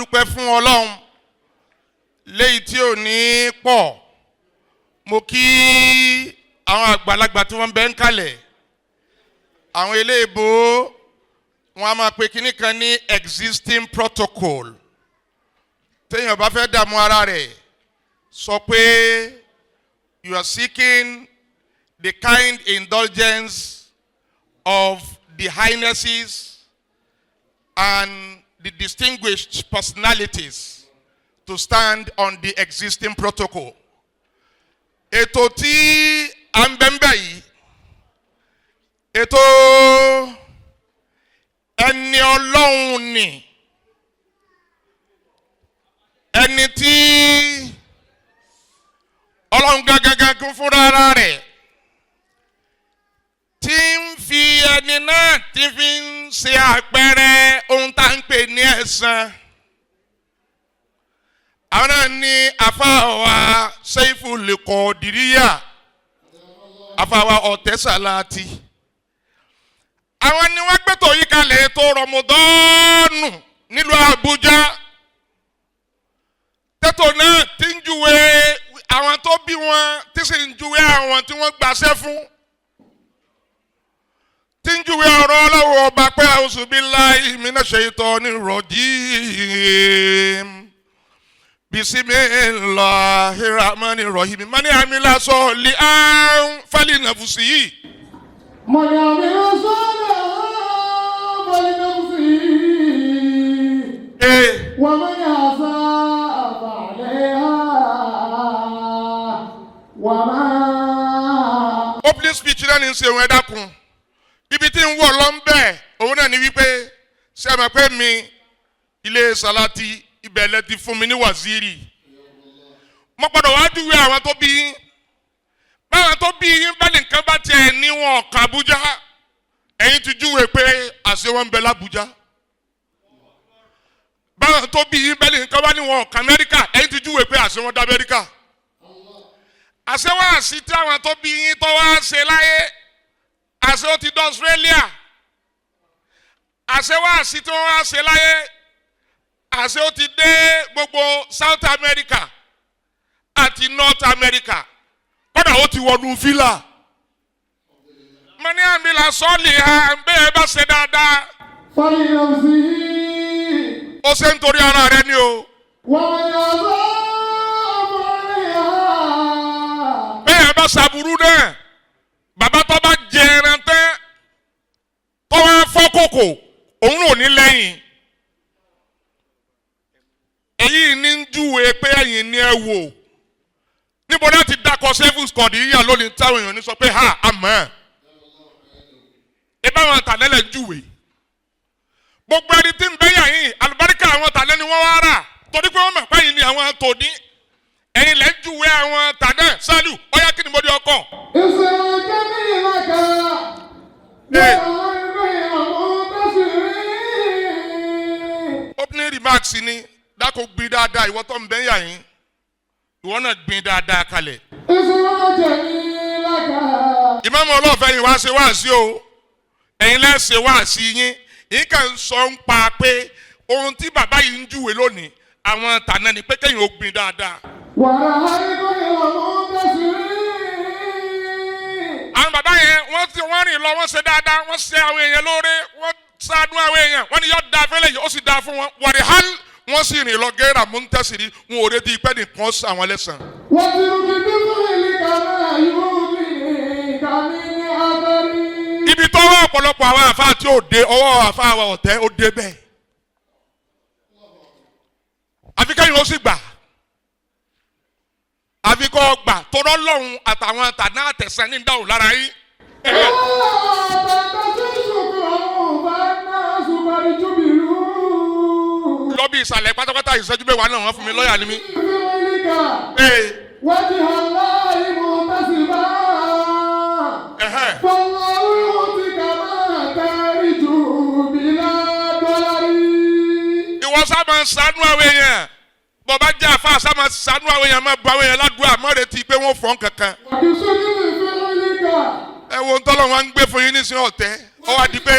Adúpẹ́ fún Ọlọ́run léyìí tí ò ní pọ̀. Mo kí àwọn àgbàlagbà tí wọ́n ń bẹ ń kalẹ̀. Àwọn eléèbó wọn a máa pe kinní kan ní existing protocol. Téèyàn bá fẹ́ dààmú ara rẹ̀, sọ pé you are seeking the kind indulgence of the highnesses and the distinguished personalities to stand on the existing protocol. Ètò tí à ń bẹ́ńbẹ́ yìí, ètò ẹni Ọlọ́run ni, ẹni tí Ọlọ́run gangan kún fúnra ara rẹ̀ tí ń fi ẹni náà tí fi ń ṣe àpẹẹrẹ ohun tá à ń pè ní ẹ̀san. Àwọn náà ní afáwa Seifu lẹ́kọ̀ọ́ dìríyà, afáwa Ọ̀tẹ́sàláàtì. Àwọn ni wọ́n gbẹ́tò yìí kalẹ̀, ètò Rọmọdọ́ọ̀nù nílùú Àbújá. Tẹ́tò náà ti ń júwe àwọn tó bí wọn, tí sì ń júwe àwọn tí wọ́n gbàṣẹ́ fún, tí ń júwe ọ̀rọ̀ Ọlọ́wọ́ Ọba pé أعوذ بالله من الشيطان الرجيم، بسم الله الرحمن الرحيم، من عمل صالحا فلنفسه. من عمل صالحا فلنفسه ومن أساء فعليها وما Opening speech náà ní í ṣe òun. Ẹ dákun, ibi tí ń wọ̀ lọ ń bẹ̀, òun náà ní wípé, ṣé ẹ mọ̀ pé mi ilé Salati ibẹ̀ lẹ ti fún mi ní waziri? Mo gbọ́dọ̀ wá júwe àwọn tó bí yín. Báwọn tó bí yín bá nìkan bá tiẹ̀ níwọ̀n ọ̀kan Àbújá, ẹ̀yin ti júwe pé àṣẹ wọn ń bẹ l'Ábújá. Báwọn tó bí yín bá nìkan bá níwọ̀n ọ̀kan Amẹ́ríkà, ẹ̀yin ti júwe pé àṣẹ wọn dá Amẹ́ríkà. Àṣẹ wá sí tí àwọn tó bí yín tó wá ṣe láyé, àṣẹ ó ti dé Australia. Àṣẹ wá sí tí wọ́n wá ṣe láyé, àṣẹ ó ti dé gbogbo South America àti North America, kódà ó ti wọnú fílà. من عمل صالحا, bẹ́ẹ̀ bá ṣe dáadáa, فلنفسه. Ó ṣe ń torí ara rẹ ni o. ومن أساء فعليها. Bẹ́ẹ̀ bá ṣàbùrú náà, bàbá tó bá jẹ ẹran tán tó wá fọ́ kòkò, òun ò ní lẹ́yìn. Èyí ní ń júwe pé ẹ̀yìn ni ẹ wò níbo náà ti dakọ̀ seven squad yíyà lónìí táwọn èèyàn ní sọ pé ha àmọ́ ẹ bá wọn tàlẹ́lẹ̀ ń júwe. Gbogbo ẹni tí ń bẹ́yà yìí, àlùbáríkà àwọn tàlẹ́ ni wọ́n wá rà, torí pé wọ́n mọ̀ pé ẹ̀yin ni àwọn tòní, ẹ̀yin lẹ́ ń júwe àwọn tàlẹ́ sálù. Ọ̀yá, kí ni mo di ọkọ̀? اصنع جميلك وغير منتصرين. Opening remarks ni dákò gbin dáadáa. Ìwọ tó ń bẹ́yà yín, ìwọ náà gbin dáadáa kalẹ̀. اصنع جميلك. Ìmáàmù ọlọ́ọ̀fẹ́ yìí wá ṣe wáàsí o, ẹ̀yin lẹ́sẹ̀ wáàsí yín. Yín kàn ń sọ ń pa pé ohun tí bàbá yìí ń júwe lónìí, àwọn tànà ni pé kẹ́yìn ó gbin dáadáa. ورأيت غير منتصرين. Àwọn bàbá yẹn, wọ́n ti wọ́n rìn lọ, wọ́n ṣe dáadáa, wọ́n ṣe àwọn èèyàn lóore, wọ́n ṣàánú àwọn èèyàn. Wọ́n ní yóò da fẹ́lẹ̀ yìí, ó sì da fún wọn. Wàrí hal wọ́n sì rìn lọ غير منتصرين, wọn ò retí pẹ́ nìkan sọ àwọn lẹ́sàn. واترك بفعلك ما يغنيك من أثر. Ibi tọ́wọ́ ọ̀pọ̀lọpọ̀ àwọn àfa tí ò dé, ọwọ́ àfa àwọn ọ̀tẹ́ ó dé bẹ́ẹ̀. Àfi kẹ́yìn ó sì gbà, àfi kọ́ gbà tọ́rọ́ lọ́hùn àtàwọn tàná àtẹ̀sán ní dáhùn lára yín. لا تنتصر شكرا فالناس قد جبلوا. Lọ bí ìsàlẹ̀ pátápátá, ìṣẹ́jú 10 náà wọ́n fún mi, lọ́ọ̀yà ni mí. بفعلك Ee. وجه الله محتسبا. فالله يعطيك ما ترجو بلا ضرر. Ìwọ sábà ń ṣàánú àwọn èèyàn. Bọ̀bá jẹ́ àfa, sábà ń ṣàánú àwọn èèyàn, máa bu àwọn èèyàn ládùúgbò, àmọ́ retí pé wọ́n fọ́n kankan. وبصدق فعلك. Ẹ wo ń tọ́lọ̀ wọn ń gbé fún yín nísìnyí, ọ̀tẹ́ ọ wá di pé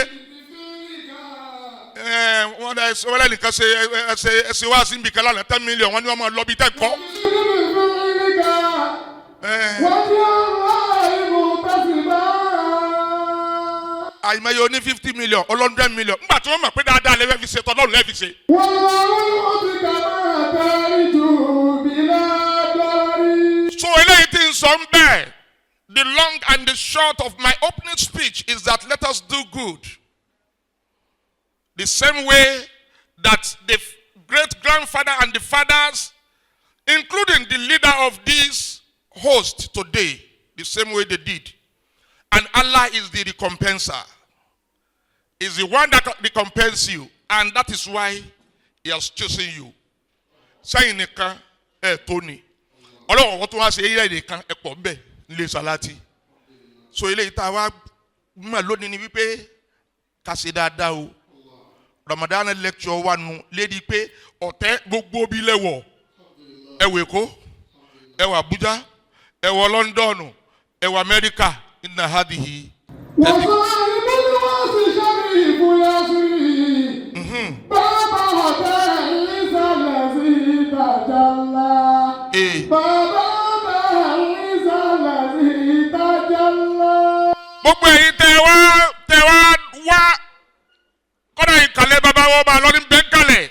Wọ́n lẹ wọ́n lẹ nìkan ṣe ẹsẹ ẹsẹ wá sí nbìkan lánàá, 10 million, wọ́n ní wọ́n máa lọ bí tẹ́ kọ́. بفعلك وجه الله محتسبا. Àìmọye oní 50 million, 100 million, nígbà tí wọ́n mọ̀ pé dáadáa lẹ́fẹ̀ẹ́ fi ṣe, tọ́lọ́run lẹ́ẹ̀ fi ṣe. والله يعطيك ما ترجو بلا ضرر. So eléyìí tí ń sọ ń bẹ́ẹ̀, the long and the short of my opening speech is that let us do good. The same way that the great grandfather and the fathers, including the leader of this host today, the same way they did. And Allah is the recompenser. Is the one that recompense you. And that is why he has chosen you. Sẹ́yìn nìkan ẹ̀ tó ni. Ọlọ́run wọ́n tún wá ṣe ilé nìkan ẹ̀ pọ̀ ńbẹ̀ nílé Salati. So eléyìí tá a wá mọ̀ lónìí ni wípé ká ṣe dáadáa o. Ramadan lecture wa nu lédi pé ọ̀tẹ́ gbogbo bí lẹ́wọ̀, ẹ wọ Èkó, ẹ wọ Abuja, ẹ wọ London, ẹ wọ Amẹ́ríkà, inna hadihi. وصاحب الوصف شريف يصري بابا عيسى الذي تجلى. بابا عيسى الذي تجلى. Gbogbo ẹ̀yin tẹ wá wá kọ́dà, ìkàlẹ̀ bàbá wọn bá lọ́ní bẹ́ẹ̀ kalẹ̀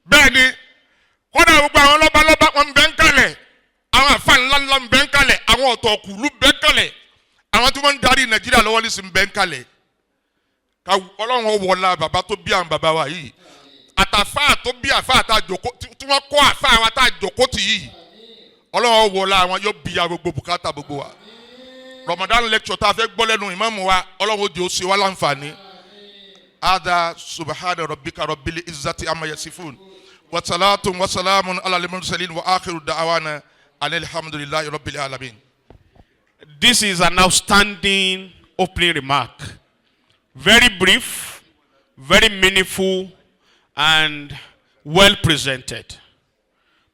bẹ́ẹ̀ ni, kọ́dà gbogbo àwọn lọ́balọ́ba wọn bẹ́ẹ̀ ń kalẹ̀, àwọn àfa ńláńlá ń bẹ́ẹ̀ ń kalẹ̀, àwọn ọ̀tọ̀kùlú bẹ́ẹ̀ ń kalẹ̀, àwọn tí wọ́n ń darí Nàìjíríà lọ́wọ́ ní sí ń bẹ́ẹ̀ ń kalẹ̀. Ká Ọlọ́run wọlá bàbá tó bí àwọn bàbá wa yìí, àtàfà tó bí àfà àtàjòkó tí wọ́n kọ́ àfà wa tá àjòkó tì yìí, Ọlọ́run wọlá àwọn yóò bí ya gbogbo bùkátà gbogbo wa. Ramadan lecture tá a fẹ́ gbọ́ lẹ́nu ìmáàmù wa, Ọlọ́run ó di ó ṣe wá láǹfààní. Ada subhana rabbika rabbil izzati amma yasifun wa salatu wa salamun ala al-mursalin wa akhiru da'wana alhamdulillahi rabbil alamin. This is an outstanding opening remark. Very brief, very meaningful, and well presented.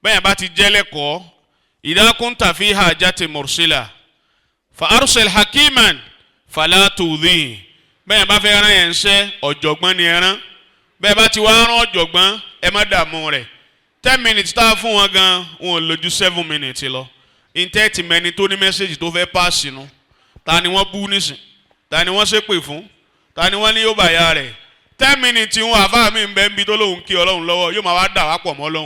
Bẹ́ẹ̀ bá ti jẹ́ lẹ́kọ̀ọ́, idha kunta fi hajati mursila, fa arsil hakiman fala tudhi. Bẹ́ẹ̀ bá fẹ́ rán yẹn ń ṣẹ́, ọ̀jọ̀gbọ́n ni ẹ rán. Bẹ́ẹ̀ bá ti wá rán ọ̀jọ̀gbọ́n, ẹ má dààmú rẹ̀. 10 minutes tá a fún wọn gan, wọn ò lò ju 7 minutes lọ. Intẹ́ẹ̀tì mẹni tó ní message tó fẹ́ pass nu. Ta ni wọ́n bú nísìn? Ta ni wọ́n ṣépè fún? Ta ni wọ́n ní yóò bàyà rẹ̀? 10 minutes wọn, àfáà mi ń bẹ́ ń bi tó lóun kí Ọlọ́run lọ́wọ́, yóò máa wá dà wá pọ̀ mọ́ Ọlọ́run.